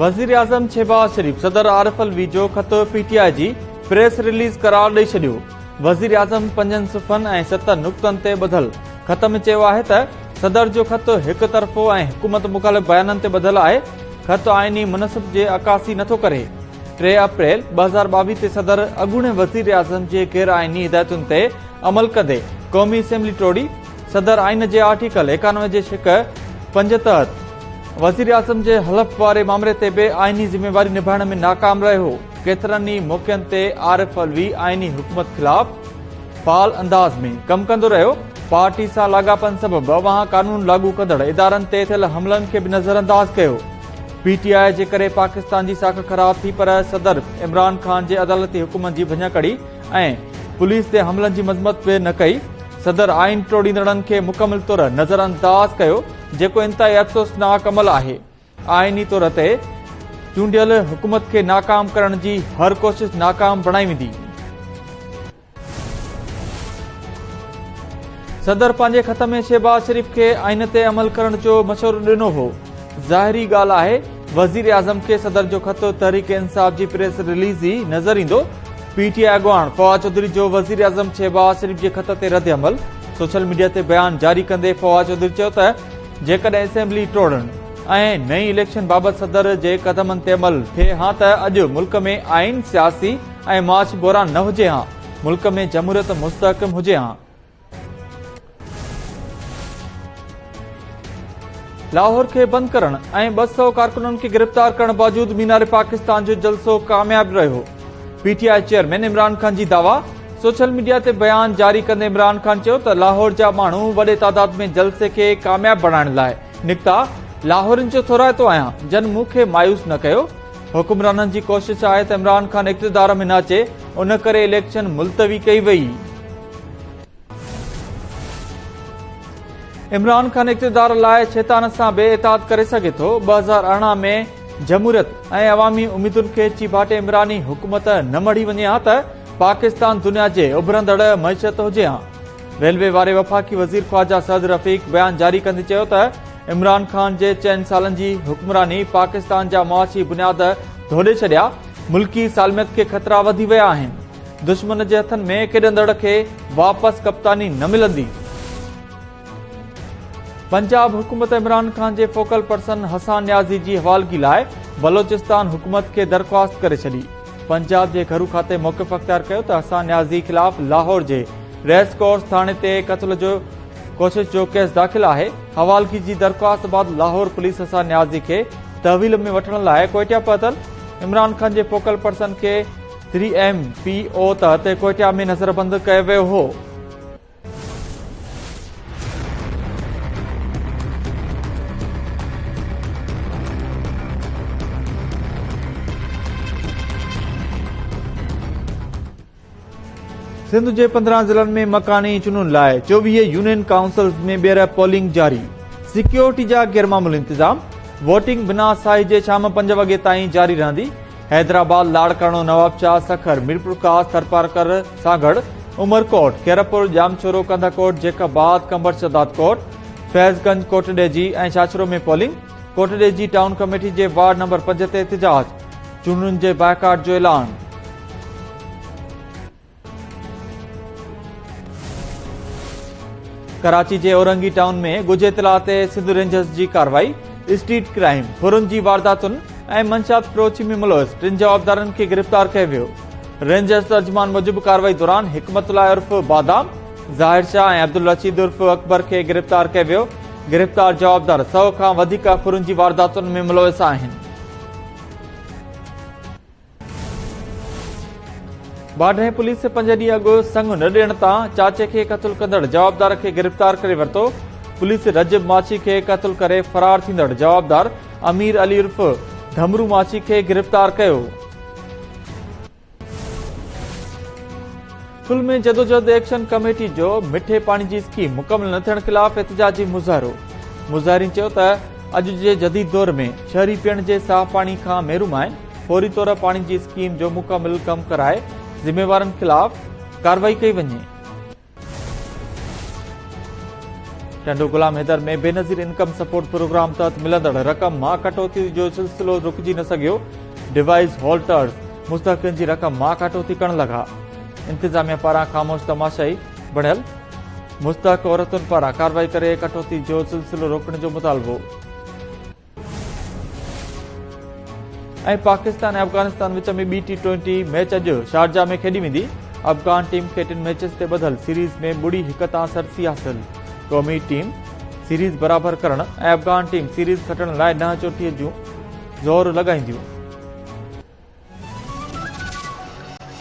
وزيراعظم شهباز شريف صدر عارف علوي جو خط پي ٽي آء جي پريس رليز قرار ڏئي ڇڏيو. وزيراعظم پنجن صفحن ۽ ست نقطن تي ٻڌل خط ۾ چيو آهي ته صدر جو خط هڪ طرفو ۽ حڪومت مخالف بيانن تي ٻڌل آهي، خط آئيني منصب جي عڪاسي نٿو ڪري. 3 اپريل 2022 تي صدر اڳوڻي وزيراعظم جي غير آئيني هدايتن تي عمل ڪندي قومي اسيمبلي ٽوڙي، صدر آئين جي آرٽيڪل 91 جي شق 5 تحت وزيراعظم جي حلف واري مامري تي به آئيني ذميواري نڀائڻ ۾ ناڪام رهيو. ڪيترن ئي موقعن تي عارف علوي آئيني حڪومت خلاف فعال انداز ۾ ڪم ڪندو رهيو. پارٽي سان لاڳاپن سبب اوهان قانون لاڳو ڪندڙ ادارن تي ٿيل حملن کي به نظرانداز ڪيو. پي ٽي آء جي ڪري پاڪستان جي ساک خراب ٿي پر صدر عمران خان جي عدالتي حڪمن جي ڀڃڪڙي ۽ پوليس تي حملن جي مذمت به نه ڪئي. صدر آئين ٽوڙيندڙن کي مڪمل طور نظرانداز ڪيو جيڪو انتهائي افسوسناڪ عمل آهي. آئيني طور تي چونڊيل حڪومت کي ناڪام ڪرڻ جي هر ڪوشش ناڪام بڻائي ويندي. صدر پنهنجي خط ۾ شهباز شريف کي آئين تي عمل ڪرڻ جو مشورو ڏنو هو. ظاهري ڳالهه آهي وزيراعظم کي صدر جو خط تحريڪ انصاف جي پريس رليز ئي نظر ايندو. پي ٽي آء اڳواڻ فواد چوڌري جو وزيراعظم شهباز شريف جي خط تي رد عمل. سوشل ميڊيا تي بيان جاري ڪندي فواد چوڌري چيو ته جيڪڏهن اسيمبلي ٽوڙڻ ۽ نئين اليڪشن بابت صدر جي قدمن تي عمل ٿئي ها ته اڄ ملڪ ۾ آئين، سياسي ۽ معاشي بحران نه هجي ها، ملڪ ۾ جمهوريت مستحڪم هجي ها. لاهور کي بند ڪرڻ ۽ 200 ڪارڪنن کي گرفتار ڪرڻ باوجود مينار پاڪستان جو جلسو ڪامياب رهيو، P T I chairman Imran Khan جي دعويٰ. سوشل ميڊيا تي بيان جاري ڪندي عمران خان چيو ته لاهور جا ماڻهو وڏي تعداد ۾ جلسي کي ڪامياب بڻائڻ لاء نڪتا، لاهورين جو ٿورائتو آهيان جن مون کي مايوس نه ڪيو، حڪمرانن جي ڪوشش آهي ته عمران خان اقتدار ۾ نه اچي، ان ڪري اليڪشن ملتوي ڪئي وئي. عمران خان اقتدار لاء شيطان سان به اتحاد ڪري سگهي ٿو، 2018 ۾ جمهوريت ۽ عوامي اميدن کي چيڀاٽي عمراني حڪومت نه مڙهي وڃي ها ته پاڪستان دنيا جي اڀرندڙ معيشت هجي ها. ريلوي واري وفاقي وزير خواجه سعد رفيق بيان جاري ڪندي چيو ته عمران خان جي چئن سالن جي حڪمراني پاڪستان جا معاشي بنياد ڌوڏي ڇڏيا، ملڪي سالميت کي خطرا وڌي ويا آهن، دشمن جي هٿن ۾ کيڏندڙ کي واپس ڪپتاني نه ملندي. پنجاب حڪومت عمران خان جي فوڪل پرسن حسان نيازي جي حوالگي لاء بلوچستان حڪومت کي درخواست ڪري ڇڏي. پنجاب جي گهرو کاتي موقف اختيار ڪيو ته حسان نيازي خلاف لاهور جي ريس ڪورس ٿاڻي تي قتل جو ڪوشش جو ڪيس داخل آهي. حوالگي جي درخواست بعد لاهور پوليس حسان نيازي کي تحويل ۾ وٺڻ لاء ڪوئٽيا پهتل. عمران خان جي فوڪل پرسن کي ٿري ايم پي او تحت ڪوئٽيا ۾ نظربند ڪيو ويو هو. سنڌ جي 15 ضلعن ۾ مڪاني چونڊن لاء 24 يونين ڪائونسلز ۾ ٻيهر پولنگ جاري، سيڪيورٽي جا غيرمعمولي انتظام، ووٽنگ بنا ساهي جي شام 5 وڳي تائين جاري رهندي. Hyderabad, Larkana, Nawabshah, Sukkur, Mirpurkhas, Tharparkar, Sanghar, Umerkot, Khairpur, Jamshoro, Kandhkot, Jacobabad, Qambar Shahdadkot, Faiz Ganj, Kot Diji ۽ Chachro ۾ polling, Kot Diji town committee جي وارڊ نمبر 5 تي احتجاج، چونڊن جي بائيڪاٽ جو اعلان. ڪراچي جي اورنگي ٽائون ۾ ڳجهي اطلاع تي سنڌ رينجرز جي ڪارروائي، اسٽريٽ ڪرائيم، ڦرن جي وارداتن ۽ منشيات فروشي ۾ ملوث ٽن جوابدارن کي گرفتار ڪيو ويو. رينجرز ترجمان موجب ڪارروائي دوران حڪمت الله عرف بادام، ظاهر شاهه ۽ عبدالرشيد عرف اڪبر کي گرفتار ڪيو ويو. گرفتار جوابدار 100 کان وڌيڪ ڦرن جي وارداتن ۾ ملوث آهن. باڊهه پوليس پنج ڏينهن اڳ سڱ نه ڏيڻ تان چاچي کي قتل ڪندڙ جوابدار کي گرفتار ڪري ورتو. پوليس رجب ماڇي کي قتل ڪري فرار ٿيندڙ جوابدار امير علي عرف ڌمرو ماڇي کي گرفتار ڪيو. ٿل ۾ جدوجهد ايڪشن ڪميٽي جو مٺي پاڻي جي اسڪيم مڪمل نه ٿيڻ خلاف احتجاجي مظاهرو. مظاهرين چيو ته اڄ جي جديد دور ۾ شهري پيئڻ جي صاف پاڻي کان محروم آهن، فوري طور پاڻي جي اسڪيم جو مڪمل ڪم ڪرائي ذميوارن خلاف ڪارروائي ڪئي وڃي. Tando Ghulam Haider ۾ Benazir income support programme تحت ملندڙ رقم مان ڪٽوتي جو سلسلو رڪجي نه سگهيو، ڊوائيس هولٽرز مستحقين جي رقم مان ڪٽوتي ڪرڻ لڳا، انتظاميا پاران خاموش تماشائي بڻيل مستحق عورتن پاران ڪارروائي ڪري ڪٽوتي جو سلسلو روڪڻ جو مطالبو. ۽ پاڪستان ۽ افغانستان وچ ۾ ٻي ٽي ٽوئنٽي ميچ اڄ شارجا ۾ کيڏي ويندي، افغان ٽيم کي ٽن ميچز تي ٻڌل سيريز ۾ 0-1 تان سرسي حاصل، قومي ٽيم سيريز برابر ڪرڻ ۽ افغان ٽيم سيريز کٽڻ لاء 9 چوٽيء جون زور لڳائينديون.